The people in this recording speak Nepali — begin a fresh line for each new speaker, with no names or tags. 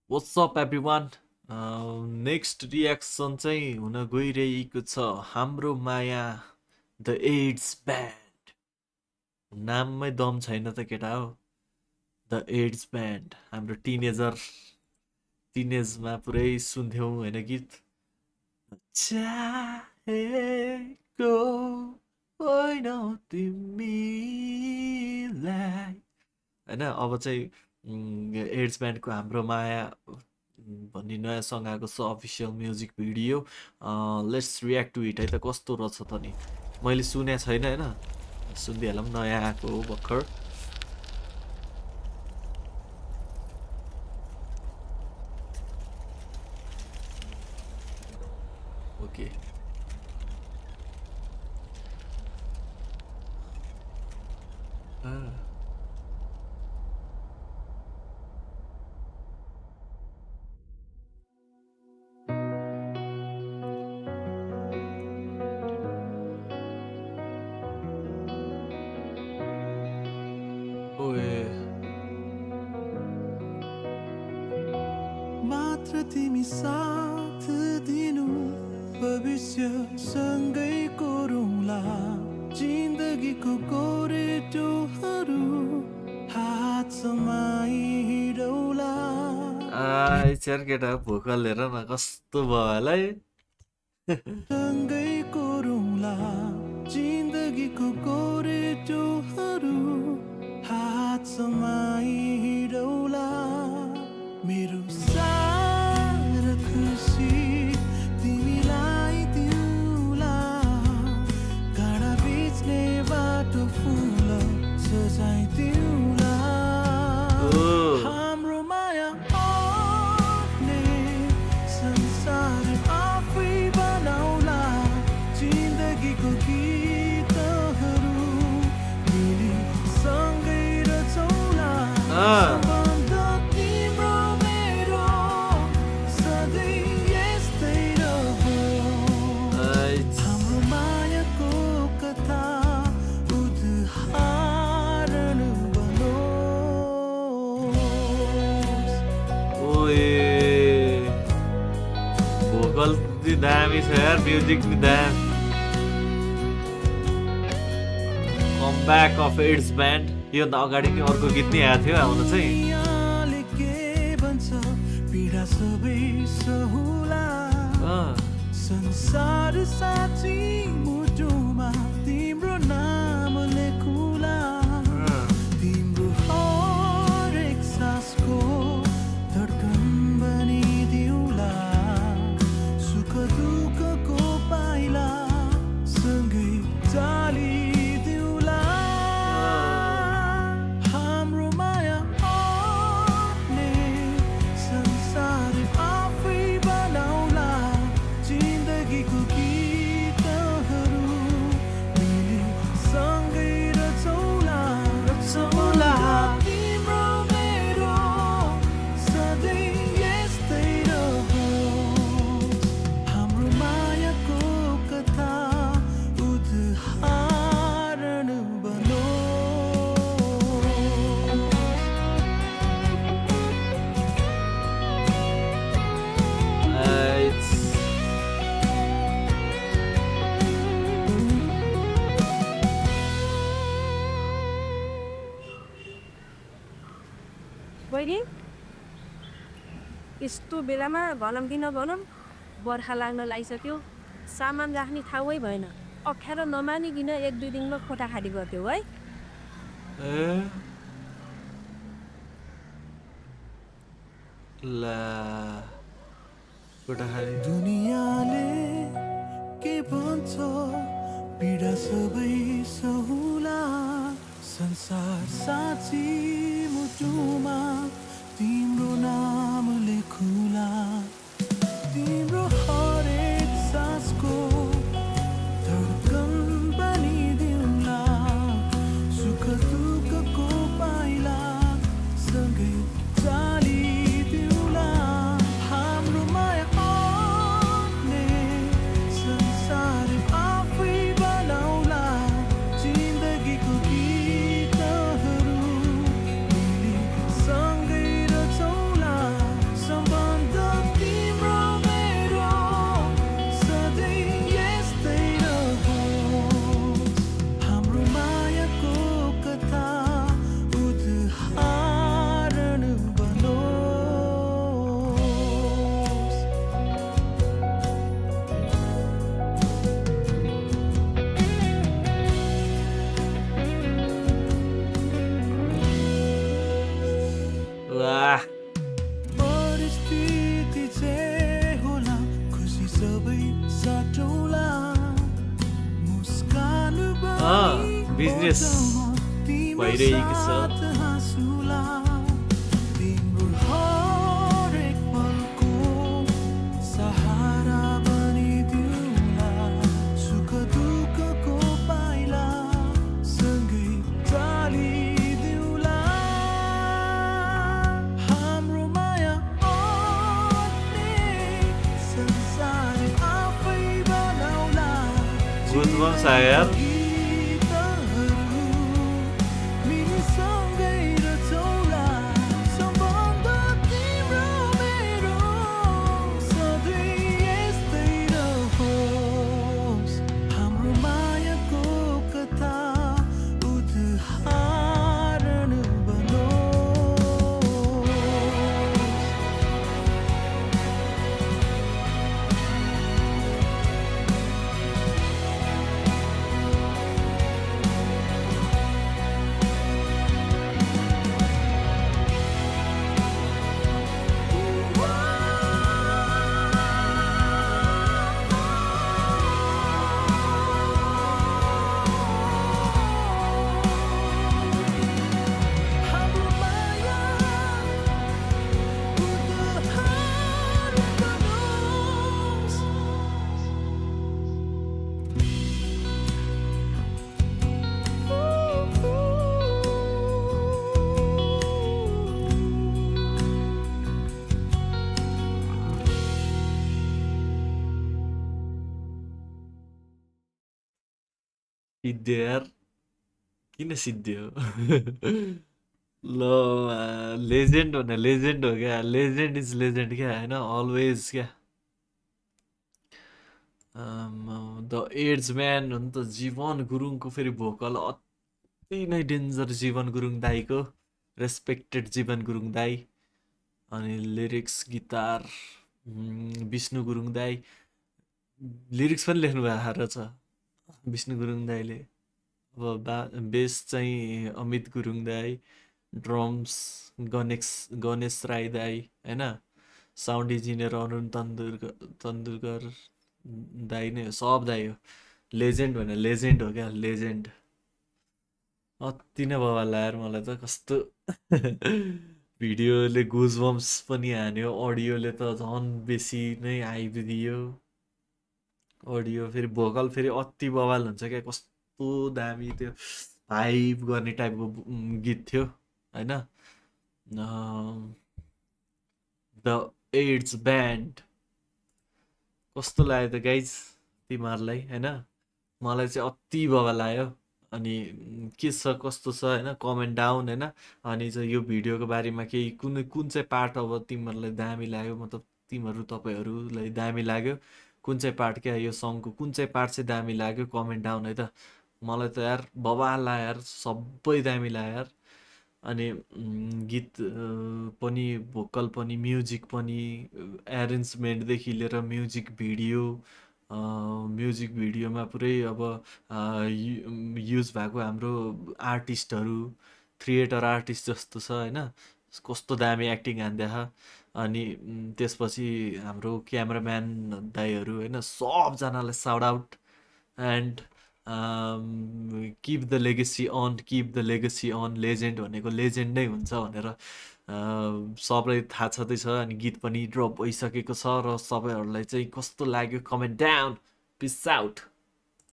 What's up everyone? Next reaction चाहिँ हुन गइरहेको छ हाम्रो माया द एड्स ब्यान्ड। नाममै दम छैन त केटा हो। द एड्स ब्यान्ड हाम्रो टिनेजमा पुरै सुन्थ्यौँ होइन गीत। चाहेको होइन तिमीलाई होइन। अब चाहिँ एड्स ब्यान्डको हाम्रो माया भन्ने नयाँ सङ्ग आएको छ official music video. Let's react to it है त कस्तो रहेछ त नि। मैले सुनेको छैन होइन, सुनिदिइहालौँ, नयाँ आएको हो भर्खर। ओके ओए
मात्र तिमी साथ दिनु भविष्य सँगै कोरौँला जिन्दगीको गोरेटोहरू हात समाई हिँडौँला।
चार केटा भोकल हेर न कस्तो भयो होला है।
सँगै कोरौँला जिन्दगीको गोरेटोहरू हात समाई हिँडौँला। मेरो सारा खुसी तिमीलाई दिउँला गाडा बेच्ने बाटो फुल सजाइदिउँला। हाम्रो माया आउने संसार आफै बनाउला जिन्दगीको गीतहरू मिली सँगै रचौँला। सम्बन्ध तिम्रो मेरो सधैँ यस्तै रहोस्। हाम्रो मायाको कथा उदाहरण बनोस्।
ओए भोकल चाहिँ दामी छ यार, म्युजिक नि दामी। Comeback of ads band. योभन्दा अगाडि नै अर्को गीत नै आएको थियो आउन चाहिँ।
दुनियाँले के भन्छ पीडा सबै सहुला संसार साँची मुटुमा तिम्रो नाम लेखुला। तिम्रो हरेक सासको धड्कन बनिदिउँला सुख दुःखको पाइला सँगै चालिदिउँला। हाम्रो माया आउने संसार आफै बनाउला जिन्दगीको गीतहरू मिली सँगै रचौँला। तिम्रो मेरो सधैँ यस्तै रहोस्। हाम्रो मायाको कथा उदाहरण बनोस्।
बहिनी यस्तो बेलामा भनौँ कि नभनौँ बर्खा लाग्न लागिसक्यो, सामान राख्ने ठाउँै भएन। अप्ठ्यारो नमानिकन 1-2 दिनमा खोटा खाली गर्थ्यौ है।
ला कोठाखाली
दुनियाँले के भन्छ पीडा सबै सहुला संसार साँची मुटुमा तिम्रो नाम लेखुला। तिम्रो हरेक सासको धड्कन बनिदिउँला सुख दुःखको पाइला सँगै चालिदिउँला। हाम्रो माया आउने संसार आफै बनाउला जिन्दगीको गीतहरू मिली सँगै
ह्याप्पिनेस भइरहेको छ गुजबम्स आयो यार सिद्धि यार किन सिद्धि हो ल लेजेन्ड भने लेजेन्ड हो क्या लेजेन्ड इज लेजेन्ड क्या होइन अलवेज क्या द एड्स म्यान हो नि त जीवन गुरुङको फेरि भोकल अति नै डेन्जर जीवन गुरुङ दाईको रेस्पेक्टेड जीवन गुरुङ दाई अनि लिरिक्स गिटार विष्णु गुरुङ दाई लिरिक्स पनि लेख्नु भएको रहेछ विष्णु गुरुङ दाईले अब बेस चाहिँ अमित गुरुङ दाई ड्रम्स गणेश राई दाई होइन साउन्ड इन्जिनियर अरुण तन्दुरकर दाई नै हो सब दाई हो लेजेन्ड भने लेजेन्ड हो क्या लेजेन्ड अति नै बवाल लाग्यो मलाई त कस्तो भिडियोले गुजबम्स पनि हान्यो अडियोले त झन् बेसी नै आइदियो अडियो फेरि भोकल फेरि अति बवाल हुन्छ क्या कस्तो दामी त्यो भाइब गर्ने टाइपको गीत थियो होइन द एड्स ब्यान्ड कस्तो लाग्यो त गाइज तिमीहरूलाई होइन मलाई चाहिँ अति बवाल लाग्यो अनि के छ कस्तो छ होइन कमेन्ट डाउन होइन अनि चाहिँ यो भिडियोको बारेमा केही कुन चाहिँ पार्ट अब तिमीहरूलाई दामी लाग्यो मतलब तपाईँहरूलाई दामी लाग्यो कुन चाहिँ पार्ट क्या यो सङको कुन चाहिँ पार्ट चाहिँ दामी लाग्यो कमेन्ट डाउन है त मलाई त यार बवाल लाग्यो यार सबै दामी लाग्यो यार अनि गीत पनि भोकल पनि म्युजिक पनि एरेन्जमेन्टदेखि लिएर म्युजिक भिडियोमा पुरै अब युज भएको हाम्रो आर्टिस्टहरू थिएटर आर्टिस्ट जस्तो छ होइन कस्तो दामी एक्टिङ हान्दैछ अनि त्यसपछि हाम्रो क्यामराम्यान दाइहरू होइन सबजनालाई shout out and keep the legacy on legend भनेको लेजेन्ड नै हुन्छ भनेर सबलाई थाहा छँदैछ अनि गीत पनि ड्रप भइसकेको छ र सबैहरूलाई चाहिँ कस्तो लाग्यो कमेन्ट डाउन पिस आउट